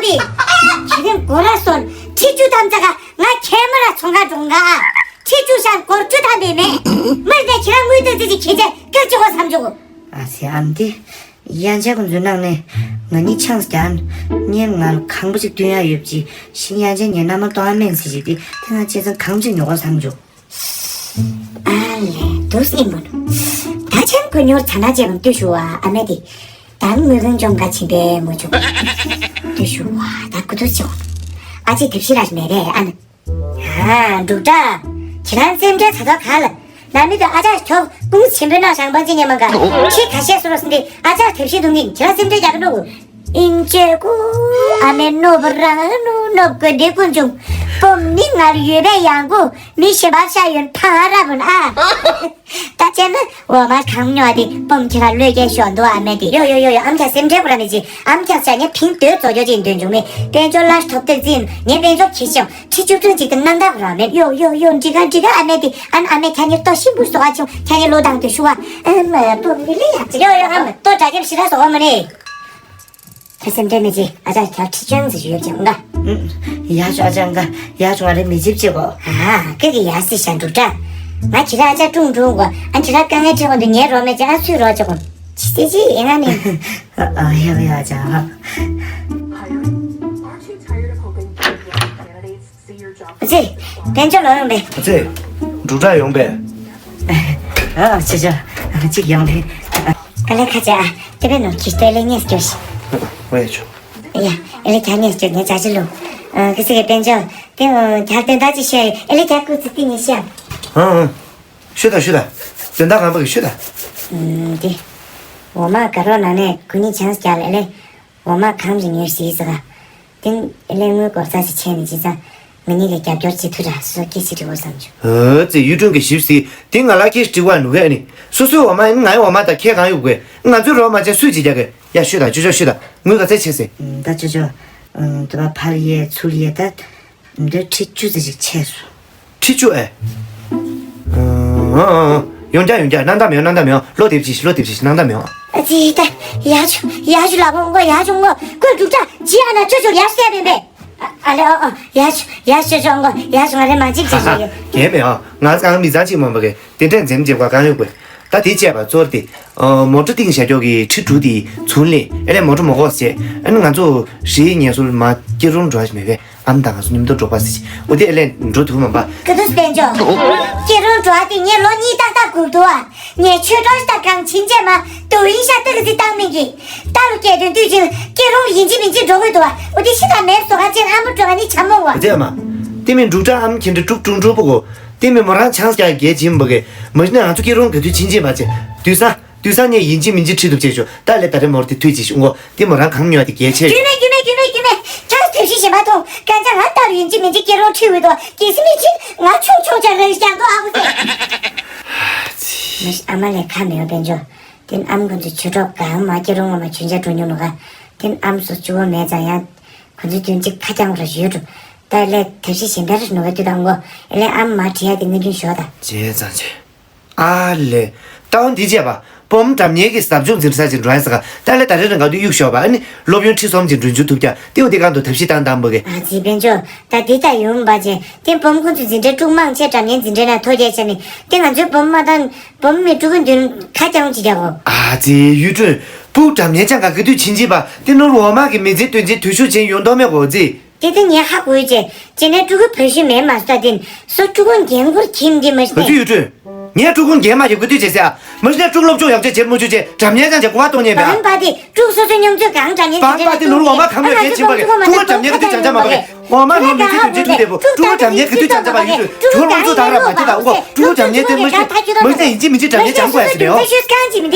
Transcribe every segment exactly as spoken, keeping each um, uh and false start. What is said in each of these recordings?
པས། ཁྱེད་རང་སྒོ་ར་སོན་ཁྲི་བཅུ་ཐམ་ཙ་ག་ང་ཁྱེད་མ་ར་ཚོང་ཁ་གྲོང་ག་ཁྲི་བཅུ་ཤང་སྒོར་བཅུ་ཐམ་པས་མེད། མི་རེ་ཁྱེད་རང་དངུལ་དུ་ཙི་ཙི་ཁྱེད་ཚེ་སྐད་ཅིག་གོ་བསམ་བྱུང་། ཨ་ཙི་ཨམ་དེ། ཡང་ཅག་གི་འཛུལ་ནང་ནས་ང་གཉིས་ཆང་རྒྱག་ཉེ་ང་གང་པོ་ཅིག་བསྟུན་ཡ་ཡོད་ཅི་ཤི་ཡང་ཅག་ཉེ་མནའ་མ་གཏོང་ཨ་མེན་ཟེར་ཅིག་དེ་དེ་ང་ཅེ་ཚང་གང་ཅིག་ཉོ་གོ་བསམ་བྱུང་། ཨ་ལེ། དུ་སྲིན་པོ་ནུ། ད་ཆང་གོ་ཉོར་ཚ་ན་ཅེ་བམ་ཏུ་ཞུ་བ་ཨ་མེ་དེ། ད་དངུལ་གང་ཅོང་ག་ཆིན་པེ་མོ་ཆུ། ཏུ་ཞུ་བ་ད་ཀུ་ཏུ་ཆོ། ཨ་ཅེ་དེབ་ཤི་ར་མེ་རེ་ཨ་ནི། ཨ། འབྲུག་སྒྲ། ཁྱེད་རང་སེམས་ཁྲལ་ཚ་ཐོག་ག་ལ། ན་མི་དུ་ཨ་ཅག་ཁྱོག་ཀུང་ཆེན་པོའི་ནང་ཞང་པ་ཅི་ཉེ་མ་ག་ཁྱི་ཁ་ཤས་སུ་རོ་སི་འདི་ཨ་ཅག་དེབ་ཤི་དུང་གིན་ཁྱེད་རང་སེམས་ཁྲལ་རྒྱག་གི་འགྲོ་གུ། ཨིན་ཅེ་ཀུ། ཨ་མེ་ནོ་བ་རང་ནུ་ནོ་གོ་འདི་ཀུན་བྱུང་། པོམ་ནི་ངར་ཡོད་པའི་ཡང་ཀུ་མི་ཤེས་པར་ཤ་ཡོན་ཕང་ཨ་ར་བུན་ཨ། ད་ཅེ་ན། འོ་མ་གང་ཉོ་དེ་སྤོམ་ཁྱེད་ལ་བློས་སྐྱེལ་ཤོག་འདུག་ཨ་མེ་དེ། ཡོ་ཡོ་ཡོ་ཡོ་ཨམ་ཁྱ་སེམས་ཁྲལ་པོ་ར་མི་ཅི། ཨམ་ཁྱ་ཤ་ཉེ་ཕིང་སྟོད་རྫོགས་ཡོ་ཅིན་དོན་བྱུང་མེ། དཔལ་འབྱོར་ལ་ཐོབ་ཏེ་ཙིན་ངེ་དཔལ་འབྱོར་ཁྱི་ཤོག་ཁྲི་བཅུ་བདུན་ཅིག་ཏུ་སྣང་དག་ར་མེད། ཡོ་ཡོ་ཡོ་འགྲིག་ག་འགྲིག་ག་ཨ་མེ་དེ། ཨན་ཨ་མེ་ཁྱ་ཉེ་ལྟོ་ཤིན་པུ་སོ་ག་ཆུང་ཁྱ་ཉེ་ལོ་དང་དུ་ཤུ་བ། ཨན་མ་ཡ་སྤོམ་ནི་ལི་ཡག་ཅི། ཡོ་ཡོ་ཨམ་ལྟོ་དྲ་རྒྱབ་ཤི་ར་སོ་ག་མ་ནེ། ཁ་སེམས་ཁྲལ་མི་བྱེད། ཨ་ཅག་ཁྱར་ཁྲི་ཆང་ཟེར་ཞུ་ཡོད་ཀྱང་འགའ། ཡ་ཆུ་ཨ་ཅག་འགའ། ཡ་ཆུ་ང་རེ་མི་འཇིབ་བྱེད་གོ། ཨ་ཀེ་ཀེ་ཡ་སི་ཤ་འབྲུག་སྒྲ། ང་ཁྱི་ར་ཨ་ཅག་ཀྲུང་ཀྲུང་གོ། ཨ་ཁྱི་ར་དཀའ་ངལ་འཕྲད་གོ་འདུག་ཉལ་རོགས་མེད་ཅེ་ཨ་སུས་རོགས་བྱེད་གོ། ཅི་སྟེ་ཅི་ཡིན་ང་ནི། ཨ་ཡ་ཡ་ཅག་ཨ་ཙི། དཔལ་འབྱོར་ལོ་ཡོང་པས། ཨ་ཙི། འབྲུག་སྒྲ་ཡོང་པས། ཨ་ཅེ་ཅེ། ཅིག་ཡོང་པས། ཨ་ལེ་ཁ་ཅེ་ཨ་དེ་བས་ནོར་གྱིས་ལྟོས་ལེ་ཉེས་སྐྱོ་ཤི། ཨོ་ཡ་ཆོ། ཡ། ཨེ་ལེ་གྱ་ངས་ཅོ་ངས་ཅ་ཅི་ལུ། ཨ་ཀི་སི་གི་དཔལ་འབྱོར། དེ་འོ་གྱ་དོན་དག་ཅི་བཤད་ཡོད། ཨེ་ལེ་གྱ་ཀུ་ཙི་ཏི་ནི་བཤད། ཨང་ཨང་། ཤོད་དང་ཤོད་དང་། དོན་དག་ངན་པ་གི་ཤོད་དང་། ཨུམ་དེ། འོ་མ་དགའ་རོགས་ནང་ནས་ཁུ་ནི་ཆང་སྐྱ་ལ་ཨེ་ལེ། འོ་མ་གང་རི་ཉོས་ཟིག་ཟེར་ག་དེ་ཨེ་ལེ་དངུལ་སྒོར་རྩ་ཞིག་ཆད་ནི་ཅི་ཙང་། ང་གཉིས་ཀྱི་རྒྱབ་སྐྱོར་བྱེད་ཐུབ་ར་སོ་སྐྱེ་ཞིག་འགྲིག་འོ་བསམ་བྱུང་། ཨོ་ཙི་གཡུ་སྒྲོན་གྱི་ཞིབ་སི་དེ་ང་ལ་སྐྱེ་ཞིག་འགྲིག་བ་ནུ་གས་ནི་སོ་སོའི་འོ་མ་ཡིན་ང་ཡི་འོ་མ་དང་ཁྱད་གང་ཡོད་དགོས། ང་ཚོའི་རོགས་མ་བྱས་སུས་ཅི་རྒྱག་གི། ཡ་ཤོད་དང་ཅོ་ཅོ་ཤོད་དང་། ངུས་ག་ཚད་ཆེ་སེ། ད་ཅོ་ཅོ། དུ་བ་ཕར་ཡས་ཚུར་ཡས་ད། འདོད་ཁྲི་བཅུ་ཙམ་ཞིག་ཆད་སོང་། ཁྲི་བཅུ་ཨེ། ཡོང་རྒྱ་ཡོང་རྒྱ་སྣང་དག་མེད་སྣང་དག་མེད་ལོ་དེབ་ཅིག་ལོ་དེབ་ཅིག་སྣང་དག་མེད། ཨ་ཙི་ད། ཡ་ཆུ་ཡ་ཆུ་ལ་བོང་གོ་ཡ་ཆུ་ངོ་ཀོས་འབྲུག་སྒྲ་ཇི་ཨ་ན་ཅོ་ཅོ་ཡ་སེ་བེ་བེ། ཨ་ལེ་ཨ་ཨ་ཡ་ཆུ་ཡ་ཆུ་ཅོ་ངོ་ཡ་ཆུ་ང་རེ་མ་ཅིག་ཅིག་ཅིག་ཡོད། གལ་མེད་ཨ། ང་ཚང་མི་ཚང་ཅིག་མང་པ་གི་དེ་འདྲ་འཛེམ་འཛེམ་ག་གང་ཡོད་དགོས། ད་དེ་བཅད་པ་གཙོར་ཏེ། མོ་ཊ་བཏིང་བཞག་ཀྱོག་གི་ཁྲི་དྲུག་དེ་ཚུར་ལེན་ཨེ་ལེ་མོ་ཊ་མོ་གོ་སེ་ཨ་ནི་ང་ཚོ་རིའི་ངལ་གསོ་མ་སྐྱེ་རུང་འགྲོ་བ་ཞིག་མེད་པས། ཨམ་དང་ང་ཚོ་མཉམ་དུ་འགྲོ་པ་སི་ཅི། འོ་དེ་ཨེ་ལེ་འགྲོ་ཐུབ་མ་པ། ཀ་ཏུ་སྤེན་ཅོ། སྐྱེ་རུང་འགྲོ་བ་དེ་ངས་ལོ་གཉིས་ཏག་ཏག་སྒུག་འདུག་ཨ། ངས་ཆོས་གྲོགས་ཤ་སྟག་གང་ཕྱིན་ཆད་མ་དུ་ཡིན་ཤ་སྟག་གི་ཙི་བཏང་མིན་གི། ད་ལོ་སྐྱེ་དོན་དུས་ཅིང་སྐྱེ་རུང་ཡིན་གཅིག་མིན་གཅིག་འགྲོ་དགོས་འདུག་ཨ། འོ་དེ་ཤི་ད་མེར་སོ་ག་ཅན་ཨ་མོ་འགྲོ་ག་ནི་ཆ་མོ་བ། འོ་དེ་ཨ་མ། དེ་མིན་འབྲུག་སྒྲ་ཨམ་ཁྱེད་འདྲ་དཀྲུག་དཀྲུག་འགྲོ་པོ་གོ། དེ་མིན་མོ་རང་ཆང་སྐྱ་རྒྱལ་བྱིན་པོ་གི། མ་གཞི་ནས་ང་ཚོ་སྐྱེ་རུང་ག་དུས་ཕྱིན་ཆད་མ་བྱེད། དུས་སང་། དུས་སང་ངས་ཡིན་གཅིག་མིན་གཅིག་ཁྲིད་ཐུབ་ཅེས་ཞུ། ད་ལས་ད་རེ་མོར་དེ་ཐུད་ཅིག་ཞུ་ངོ་། དེ་མོ་རང་གང་ཉོ་དེ་གལ་ཆེ་ཡོད། རྒྱུས་མེད་རྒྱུས་མེད་རྒྱུས་མེད་རྒྱུས་མེད། ཁྱོད་ཐབས་ཤེས་གཞན་པ་ཐོང་གན་ཅང་ང་ལྟར་ཡིན་གཅིག་མིན་གཅིག་སྐྱེ་རོང་ཁྲིད་འོས་དོ་གལ་སྲིད་མི་གཅིག་ང་ཆུང་ཆུང་ཅང་རང་ཞག་ཐོ་ཨ་ཁུ་ཟེ། མི་ཨ་མ་ལས་ཁ་མེད་པ་དཔལ་འབྱོར། དེན་ཨམ་ཁོང་ཚོ་ཆུ་གྲོགས་གང་མ་སྐྱེ་རོང་ངོ་མ་ཆུན་ཆ་འགྲོ་མྱོང་ནོ་ག་དེན་ཨམ་སོ་ཆུ་བོ་མེད་ཙང་ཡང་ཁོང་ཚོའི་དོན་གཅིག་ཁ་རྐྱང་ར་ཞུས་འགྲོ། ད་ལས་ཐབས་ཤེས་གཞན་པ་ར་ནོ་ག་དུས་དང་གོ་ཨེ་ལས་ཨམ་མ་བྲིས་ཡ་དེ་ངས་རྒྱུན་ཞོག་ད། བྱས་ཙང་བྱས། ཨ་ལེ། ཏའོ་འདི་བྱས་པ། སྤོམ་འགྲམ་ཉལ་གྱི་ཟབ་སྦྱོང་འཛིན་ས་ཅིག་འགྲོ་ཡ་ས་ག་ད་ལེ་ད་རེ་རང་ག་དུས་གཡུག་ཞོག་པ་ཨ་ནི་སློབ་ཡོན་ཁྲི་གསུམ་ཅིག་འགྲུལ་འཇུག་ཐུབ་ཀྱ་ཏེའོ་དེ་གང་དུ་ཐབས་ཤེས་བཏང་བཏང་པོ་གི། ཨ་ཙི་དཔལ་འབྱོར་ད་འདི་ལྟ་ཡོང་པ་ཅེ་དེ་སྤོམ་ཁོང་ཚོ་འཛིན་གྲྭ་དཀྲུག་མང་ཆེ་འགྲམ་ཉལ་འཛིན་གྲྭ་ན་ཐོ་རྒྱལ་ཆེ་ནི་དེ་ང་ཚོའི་སྤོམ་མ་དང་སྤོམ་མི་ཕྲུ་གུ་འདུན་ཁ་རྐྱང་ཅིག་རྒྱག་གོ། ཨ་ཙི་གཡུ་སྒྲོན། སྤུག་འགྲམ་ཉལ་ཅང་ག་གི་དུས་ཕྱིན་ཅི་པ་དེ་ནོར་འོ་མ་གི་མི་ཚེ་དོན་ཆེན་དུས་ཤུགས་ཅན་ཡོང་དོ་མེད་གོ་ཙི། དེ་དེ་ངས་ཧ་གོ་ཡོད་ཅེ། ཅེ་ནས་ཕྲུ་གུ་བོད་ཤུལ་མེད་མ་སོ་ད་དེན་སོ་ཕྲུ་གུ་འགན་འཁུར་ཁྱིམ་འདི་མ་ཤི་བོད་ཚུ་ཡུལ་ཁྲོད། ངས་ཕྲུ་གུ་འགན་མ་ཡོད་དགོས་དུས་བྱེད་ཟེར་ཨ། མ་ཤི་ན་ཕྲུ་གུ་སློབ་སྦྱོང་ཡག་ཅེ་བྱེད་མ་བཅུག་ཅེ་འགྲམ་ཉལ་ཅང་ཅེ་གོ་བ་གཏོང་ཉན་པ། བང་པ་དེ་ཕྲུ་གུ་སོ་སོ་མཉམ་ཚོད་གང་འགྲམ་ཉལ་བང་པ་དེ་ནོར་འོ་མ་གང་ཡོད་ཀྱེ་ཕྱིན་པ་རེད། ཕྲུ་གུ་འགྲམ་ཉལ་གི་དུས་ཅང་ཅང་མ་གོ་རེད། འོ་མ་ནོར་མི་ཚེ་དོན་ཆེན་ཐུག་བསྡད་པོ་ཕྲུ་གུ་འགྲམ་ཉལ་གི་དུས་ཅང་ཅང་མ་ཡོད་དུས་ཁྱོད་སློབ་སྦྱོང་ད་ར་མ་བྱེད་ད་འོ་ཕྲུ་གུ་འགྲམ་ཉལ་དེ་མ་ཤི་མ་ཤི་ན་ཡིན་གཅིག་མིན་གཅིག་འགྲམ་ཉལ་ཅང་དགོས་ཡ་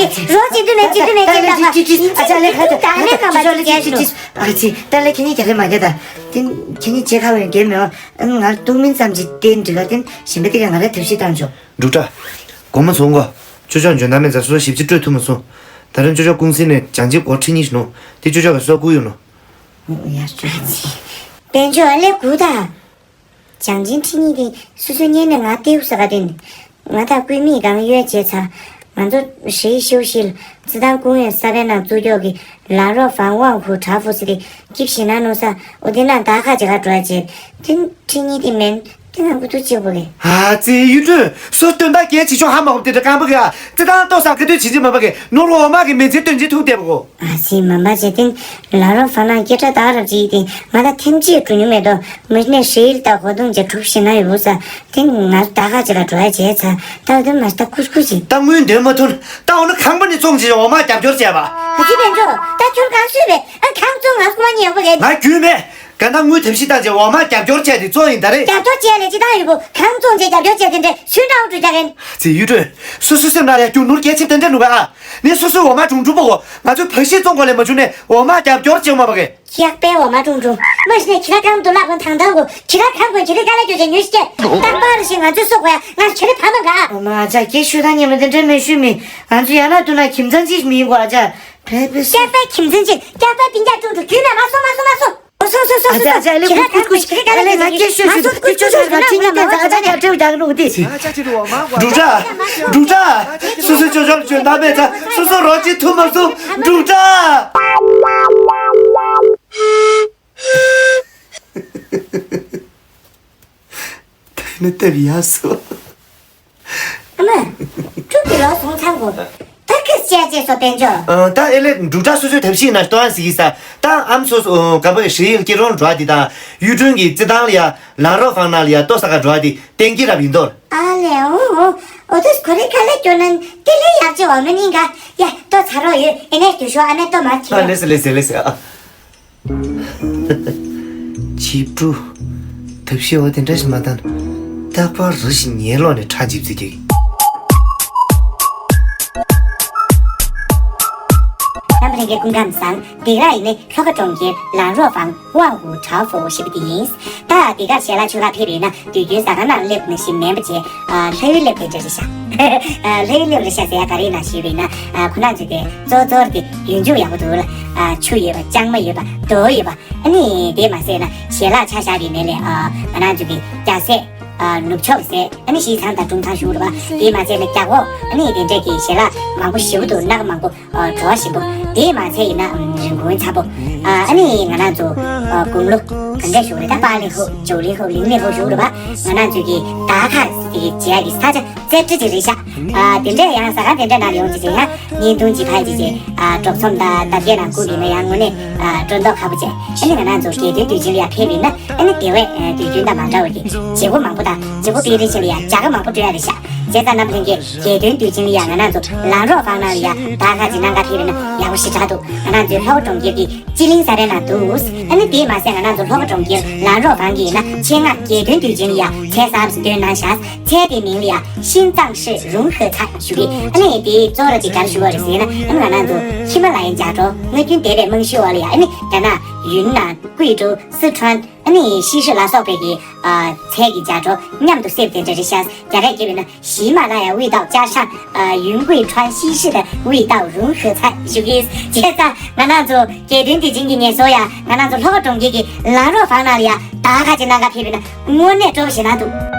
ཟེར་རེད་འོ། ཨ་ཅག་ལས་ཁ་ཅག་ཅག་ཅག་ཅག་ཅག་ཨ་ཙི། ད་ལས་ཁྱེད་ཉིད་རྒྱ་རེ་མ་རྒྱ་ད། དེ་ཁྱེད་ཉིད་རྗེས་ཁ་བའི་རྒྱལ་མེད་བ། ང་ལ་ཐུག་མིན་ཙམ་གྱིས་བརྟེན་འགྲིག་ལ་བརྟེན་གཞན་པའི་སྟེང་ང་རེ་ཐབས་ཤེས་བཏང་ཆོག་འབྲུག་སྒྲ། དགོངས་མ་ཚོམ་གོ། ཅོ་ཅོ་འཇོན་ཐང་མེད་ཙང་སོ་སོ་ཞིབ་ཅིག་སྤྲོད་ཐུབ་མ་སོང་། ད་རིང་ཅོ་ཅོ་ཀུང་སི་ནས་བྱང་ཆིབ་སྒོར་ཁྲི་གཉིས་ཤིག་ནོ། དེ་ཅོ་ཅོ་གི་སོ་བསྐུར་ཡོང་ནོ། ཡ་ཅོ་ཅོ། དཔལ་འབྱོར་ཨ་ལས་དགུ་ད། བྱང་ཆིབ་ཁྲི་གཉིས་དེ་སོ་སོ་གཉེར་ནས་ང་ཏེའུ་ས་ག་དེ་ནི། ང་ད་བསྐུལ་མི་གང་ཡོད་བྱས་ཚ། ང་ཚོ་ཧྲེ་ཤིའུ་ཤིལ་རྩི་ཐང་ཀུང་ཡོན་ས་པའི་ནང་བཙུགས་ཀྱོག་གི་ལ་རོ་ཧྥང་ཝང་ཧུ་ཁྲ་ཧྥུ་ཟེར་ཏེ་སྐྱིབས་ཤིག་ན་ནོ་ས། འོ་དེ་ན་ད་ཁ་ཅིག་ལ་འགྲོ་ཡ་བྱེད། དེ་ཁྲི་གཉིས་དེ་མེན། དེ་ང་ཀུ་ཏུ་གཅིག་པོ་གི། ཨ་ཙི་ཡུ་ཀྲུན། སུ་སྟོན་པ་སྐད་ཆེ་ཆུང་ཧ་མ་གོ་དེ་འདྲ་སྐམ་པོ་གི་ཨ། རྩི་ཐང་ལྟོ་ས་གི་དུས་ཕྱིན་ཅི་མ་པ་གི་ནོར་འོ་མ་གི་མེ་ཚེ་སྟོན་ཅི་ཐུག་བསྡད་པ་གོ། ཨ་ཙི་མ་པ་བྱེད་དེ་ལ་རོ་ཧྥང་ན་སྐད་གྲགས་ད་རབ་ཅིག་དེ་ང་ད་ཐེམ་ཅིག་འགྲོ་མྱོང་མེད་དོ། མི་ནས་ཧྲེ་ཡིལ་ད་ཧོ་དུང་ཅེ་གྲུབ་ཤིག་ན་ཡོད་བུ་ས། དེ་ང་ད་ཁ་ཅིག་ལ་འགྲོ་ཡ་བྱས་ཚ། ད་དུ་མ་ད་ཀུ་ཀུ་ཅིག་ད་དངུལ་འདོན་མ་ཐུབ། ད་འོ་ན་ཁང་པ་ནས་བཙོང་ཅིག་འོ་མ་རྒྱབ་སྐྱོར་བྱས་པ། ཨ་ཙི་དཔལ་འབྱོར། ད་ཁྱོད་གང་སུས་བས་ཨ་ཁང་བཙོང་ང་སྐུ་མ་ཉེ་བོ་རེད། ང་རྒྱུས་མེད། ག་ད་དངུལ་ཐབས་ཤིག་བཏང་ཅིག་འོ་མ་རྒྱབ་སྐྱོར་བྱས་ཏེ་བཙོང་ཡིན་ད་རེད། རྒྱབ་སྐྱོར་བྱས་ལས་ཅི་ད་ཡོད་བུ། ཁང་བཙོང་ཅིག་རྒྱབ་སྐྱོར་བྱས་དེ་འདྲས་སུན་ཀྲའོ་འགྲོ་རྒྱག་གན། ཙི་ཡུ་ཀྲུན། སུ་སུ་སེམས་ནང་ལ་རྒྱུ་ནོར་སྐྱེ་ཆེབ་དེ་འདྲས་འདུག་ག་ཨ། ནི་སོ་སོའི་འོ་མ་གྲུང་གྲུང་པོ་གོ། ང་ཚོས་ཕ་ཤི་བཙོང་གོ་ལས་མ་བྱུང་ནས་འོ་མ་རྒྱབ་སྐྱོར་བྱེད་འོ་མ་པ་གི། ཁྱག་པའི་འོ་མ་གྲུང་གྲུང་། མ་གཞི་ནས་ཁྱི་ར་གང་དུ་ལག་པ་ཐང་ཐང་གོ། ཁྱི་ར་གང་གོ་ཁྱི་རི་དཀའ་ལས་སྐྱོ་ཅན་ཉོས་ཤི་ཀྱེ། རྟག་པར་ཞིག་ང་ཚོས་སོ་གོ་ཡ་ང་ཁྱི་རི་ཕ་མ་ག་ཨོ་མ་ཨ་ཅག་སྐད་ཤོད་ད་ཉེ་མོ་དེ་འདྲས་མེད་ཤུལ་མི། ང་ཚོ་ཡ་ན་དུ་ན་ཁྱིམ་ཚང་ཅིག་མིན་གོ་ཨ་ཅག་ཕེ་ཕེ་སོ། ཁྱག་པའི་ཁྱིམ་ཚང་ཅིག་ཁྱག་པའི་སྤུན་ཀྱག་གྲུང་གྲུང་རྒྱུས་མེད་མ་སོང་མ་སོང་མ་སོང་། ཨོ་སོང་སོང་སོང་ཨ་ཅག་ཨ་ཅག་ཨ་ལེ་ཁྱི་ར་གང་གོ་ཁྱི་རི་དཀའ་ལས་སྐྱོ་ཤོད་ང་ཚོ་ཁུ་ཆོ་ཆོ་ང་ཁྱི་ཉིན་ཏན་ཚ་ཨ་ཅག་རྒྱབ་སྐྱོར་རྒྱག་ནོ་དེ། འབྲུག་སྒྲ། འབྲུག་སྒྲ། སོ་སོའི་ཅོ་ཅོར་བྱོན་ད་པས་ཚ་སོ་སོ་རོ་ཅི་ཐུབ་མ་སོང་། འབྲུག་སྒྲ། ད་ཡིན་ན་ལྟེབ་ཡག་སོ། ཨ་མ། ཕྲུ་གུ་ལོ་སོང་ཚང་གོ། ད་ཁིས་བྱས་རྗེས་སོ་དཔལ་འབྱོར། ཨ་ད་ཨེ་ལེ་འབྲུག་སྒྲ་སོ་སོའི་ཐབས་ཤེས་ན་ལྟོ་ཨ་ཟིག་ཡིན་ས། ད་ཨམ་སོ་སོ་ག་པ་ཧྲི་ཡིལ་སྐྱིད་རོང་འགྲོ་བ་འདི་དང་ཡུལ་གྲོན་གྱི་རྩི་ཐང་ལ་ཡ་ལང་རོ་ཧྥང་ན་ལ་ཡ་ལྟོ་ཟ་ག་འགྲོ་བ་འདི་གཏན་འཁེལ་རབ་ཡིན་དོ། ཨ་ལེ་འོ་འོ། འོ་དུས་ཁོ་རེ་ཁ་ལེ་སྐྱོ་ནན་དེ་ལེ་ཡག་ཅི་འོ་མེ་ནིང་ག་ཡ་ལྟོ་ཚ་རོགས་ཡོད་ཨེ་ནས་དུ་ཤོ་ཨ་མེ་ལྟོ་མ་ཁྱི། ཨ་ལེ་སི་ལེ་སི་ལེ་སི་ཨ། ཆིབས་འབྲུ། ཐབས་ཤེས་འོ་དེ་འདྲ་ཞིག་མ་བཏང་། རྟག་པར་རི་ཞིག་ཉལ་ལོག་ནས་ཁྲག་འཇིབ་རྩི་རྒྱག་རྣམ་པ་ལྷན་རྒྱས་སྐུ་ཁམས་བཟང་། འདི་ག་ཡིན་ནི་ལྷོ་ཁ་གྲོང་ཁྱེར་ལང་རོ་ཧྥང་ཝང་ཧུ་ཁྲའོ་ཧྥོ་ཞེས་པ་དེ་ཡིན། ད་འདི་གར་ཞལ་ལག་མཆོད་གར་ཕེབས་པ་ཡིན་ན་དུས་རྒྱུན་ཟ་ཁང་ནང་སླེབས་ནང་བཞིན་མིན་པ་བྱས། ལྷ་ཡུལ་སླེབས་དེ་འདྲ་རེད་ཤག་ལྷ་ཡུལ་སླེབས་རེད་ཤག་ཟེར་ཡ་ག་རེ་ཡིན་ན་ཞུས་པ་ཡིན་ན། ཁོ་རང་ཚོས་དེ་གཙོ་གཙོར་དེ་ཡུལ་ལྗོངས་ཡག་པོ་འདུག་ལ། ཆུ་ཡོད་པ་ལྕང་མ་ཡོད་པ་རྡོ་ཡོད་པ། ཨ་ནི་དེ་མ་ཟད་ན་ཞལ་ལག་ཆ་བཞག་པའི་ནང་ལས་ང་རང་ཚོ་གི་རྒྱ་ཟས། ནུབ་ཕྱོགས་ཟས་ཨ་ནི་ཤིས་ཚང་དང་ཀྲུང་ཐང་ཞུ་རུ་བ། དེ་མ་ཟད་ན་རྒྱ་གོ་ཨ་ནི་དེ་འདྲས་ཀྱི་ཞལ་ལག་མང་པོ་ཞེ་པོ་འདུག་སྣ་ཁ་མང་པོ། བྲོ་བ་ཞིམ་པོ། དེ་མ་ཚད་ཡིན་ན་རིན་གོང་ཚ་པོ། ཨ་ནི་ང་རང་ཚོ་དགུང་ལོ་ག་འདྲས་ཞུ་རེད་ད་པཱ་ལི་ཧོ་ཇོ་ལི་ཧོ་ལིང་ལི་ཧོ་ཞུ་རུ་བ། ང་རང་ཚོ་གི་ད་ཁ་གི་རྒྱལ་གྱི་ས་ཆ་རྩེ་གྲི་ཅིག་རེད་ཤག་དེ་འདྲས་ཡང་ཟ་ཁང་དེ་འདྲས་ནང་ལ་ཡོང་ཅིག་ཅིག་ཡང་བརྙན་ཐུང་ཅིག་ཕར་ཅིག་ཅིག་སྒྲོག་ཚོམ་དང་འདབ་བརྒྱད་ནང་བསྐུར་གྱི་ན་ཡང་དངོས་གནས་སྤྲོ་མདོག་ཁ་པོ་བྱས། ཨ་ནི་ང་རང་ཚོ་རྒྱལ་སྟོན་དུས་ཆེན་ལ་ཡང་ཕེབས་ཡིན་ན་ཨ་ནི་དེ་བས་དུས་རྒྱུན་དང་མ་འདྲ་བ་གི་བརྗེ་པོ་མང་པོ་དང་བརྗེ་པོ་སྤེལ་རེས་ཆེད་ལ་ཡང་ཇ་ག་མང་པོ་སྤྲོད་ཡ་རེད་ཤག་བྱས་ཙང་རྣམ་པ་ལྷན་རྒྱས་རྒྱལ་སྟོན་དུས་ཆེན་ལ་ཡང་ང་རང་ཚོ་ལང་རོགས་ཧྥང་ན་ལ་ཡང་ད་ག་ཅིག་གནང་ག་ཕེབས་ཡིན་ན་ཡག་པོ་ཞེ་དྲག་འདུག་ང་རང་ཚོའི་ལྷོ་ཁ་གྲོང་ཁྱེར་གྱི་ཅི་ལིང་ས་རའི་ནང་འདུག་ཨ་ནི་དེས་མ་ཟད་ང་རང་ཚོ་ལྷོ་ཁ་གྲོང་ཁྱེར་ལང་རོགས་ཧྥང་གི་ཡིན་ན་ཆེད་མངགས་རྒྱལ་སྟོན་དུས་ཆེན་ལ་ཡང་མཚན་གསར་པ་ཞིག་བཏོན་གནང་ཤག་མཚན་དེའི་མིང་ལ་ཡང་ཤིན་ཙང་ཧྲི་རུང་ཧེ་ཚ་ཞུ་གི་ཨ་ནི་དེའི་གཙོ་བོ་དེ་ག་རེ་ཞུ་བ་རེད་ཟེར་ན་ཨ་ནི་ང་རང་ཚོ་ཧི་མ་ལ་ཡའི་རྒྱ་གྲོགས་ངོས་ཀུན་འདས་པའི་རྨང་གཞི་འོག་ལ་ཡང་ཨ་ནི་རྒྱ་ནག་ཡུན་ནན་ཀུའེ་ཀྲོའུ་སི་ཁྲོན། ཨ་ནི་ཤི་ཧྲི་ལ་སོགས་པའི་གི་ཨ་ཚལ་གྱི་རྒྱ་གྲོགས་མཉམ་དུ་བསྲེས་པ་དེ་འདྲ་རེད་ཤག་རྒྱ་སྐད་བརྒྱབ་པ་ཡིན་ན་喜马拉雅味道家乡 云贵川西式的味道融合菜 ཞུ་གི། བྱས་ཙང་ང་རང་ཚོ་རྒྱལ་སྟོན་དུས་ཆེན་གྱི་ངལ་གསོ་ཡ་ང་རང་ཚོ་ལྷོ་ཁ་གྲོང་ཁྱེར་གྱི་ལང་རོགས་ཧྥང་ན་ལ་ཡ་ད་ག་ཅིག་གནང་ག་ཕེབས་པ་ཡིན་ན་དངོས་གནས་སྤྲོ་པོ་ཞེ་དྲག་འདུག